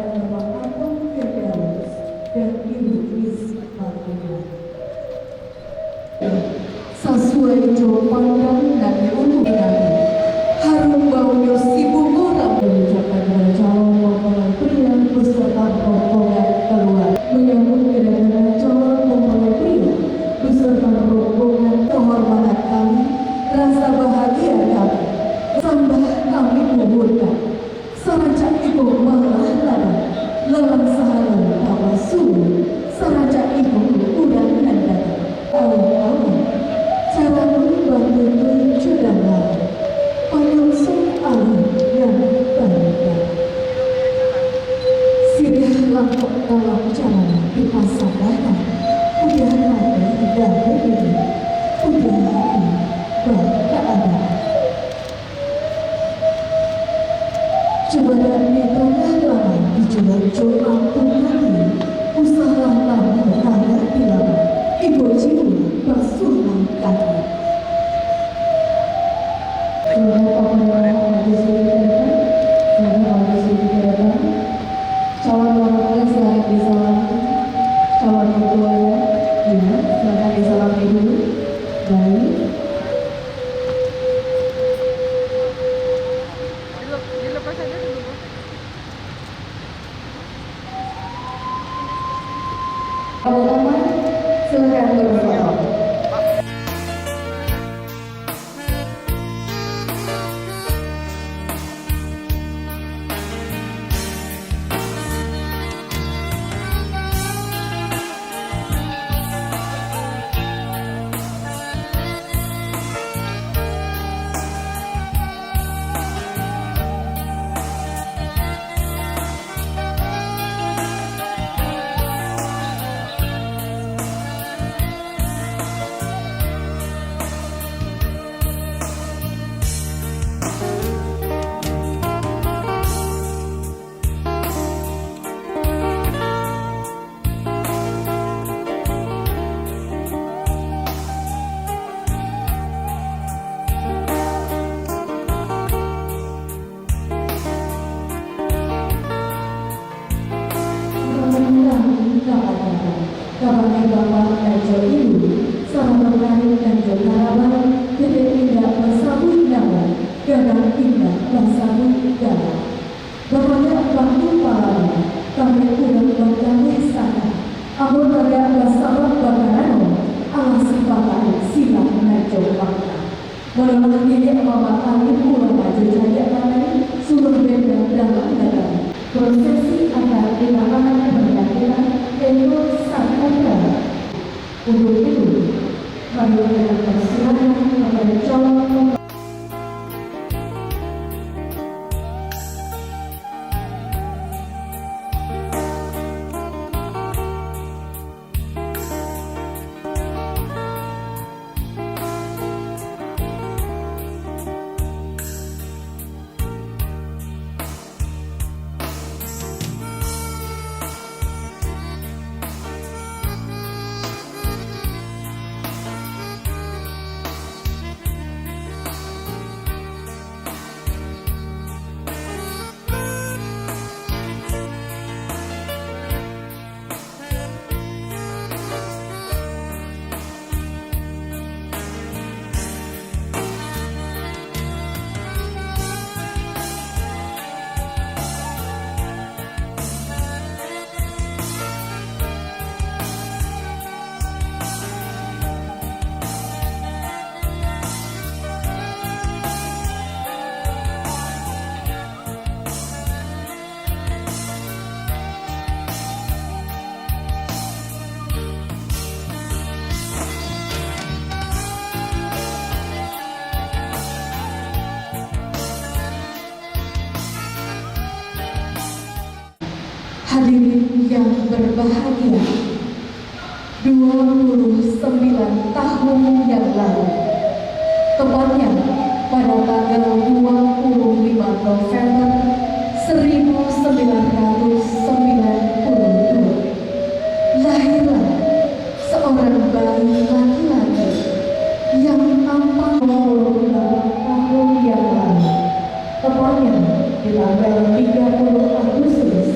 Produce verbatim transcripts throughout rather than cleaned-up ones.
Nama Abang Firdaus dan Ibu Miss Marlina. Sasuai jo pandang nan di ulu namo, harum baunyo si bungo rambu. Diucapkan dek calon mempelai pria beserta rombongan kalua. Menyambut kedatangan calon mempelai pria beserta rombongan, kehormatan kami, rasa bahagia kami, sambah kami muhunkan. Sarancak iko malah laban, lalang sahalo tawa suruh, sarancak iko urang nan datang. Alah awan, carano batuntun jo dalam, panyongsong awan nan barubah. Siriah langkok dalam carano dipasambahkan, udah mati dari ini, udah mati bakaadaan. Cubadak di tangah laman, dicubadak jo ampun hati, usahlah tamu tagak di laman, ibo jiwa basuahlah kaki. Selamat malam, Bapak Ibu, selamat malam, Bapak Ibu. Calon mempelai silakan disalami, calon mertuanya, ya, silakan disalami dulu. Baik. Dile-, dilepas aja dulu, Bang. Pertama, silakan berfoto. Kabake bapak nan jo ibu, sarato karib nan jo karabat, kito indak basabuik namo, gadang indak basabuik galak. Babanyak batu palano, kami urang bakaleh sanang. Amun tagak basabab bakarano, alah sipatai silang nan jo pangka. Manolah niniak mamak alim ulama jo cadiak pandai, suruah bendang dalam nagari. Prosesi akan dilaksanakan dengan elo saputra. Untuk itu, marilah kita persilakan kepada calon mempelai. Hadirin yang berbahagia, dua puluh sembilan tahun yang lalu, tepatnya pada tanggal dua puluh lima November seribu sembilan ratus sembilan puluh dua, lahirlah seorang bayi laki-laki yang tampan dua puluh delapan tahun yang lalu, tepatnya di tanggal tiga puluh Agustus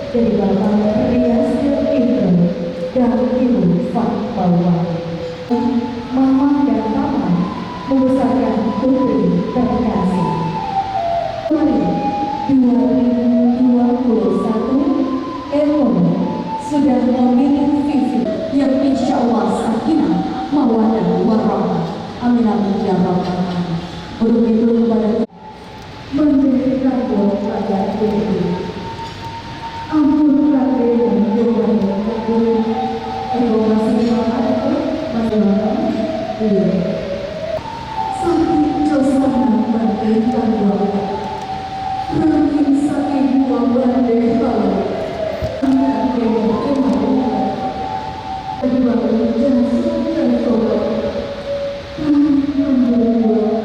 Dari Bapak Rias Indro dan Ibu Fatmawati, Mama dan Papa membesarkan putri terkasih. Kemarin, dua ribu dua puluh satu, Emo sudah memilih Vivi yang insya Allah sakinah mawadah warahmah. Amin, amin, ya rabbal alamin. Untuk itu, kepada Mandeh tangguang rakyat Bugis. Ampun, raden, jawaban tangguang. Iko masih maaf, masih maaf. Iyo. Sakik jo sanang mandeh tangguang. Rangin sakik buah mandeh halau. Anak kemo kemo. Aduh, aduh, jangan sampai tobat. Terima kasih, terima kasih.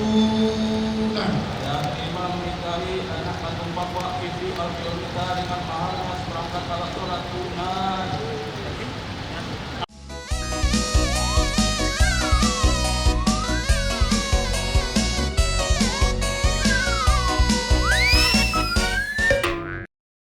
Tuhan. Dan imam nikahi anak kandung Bapak Vivi Alfionita dengan maharnya seperangkat alat sholat tunai.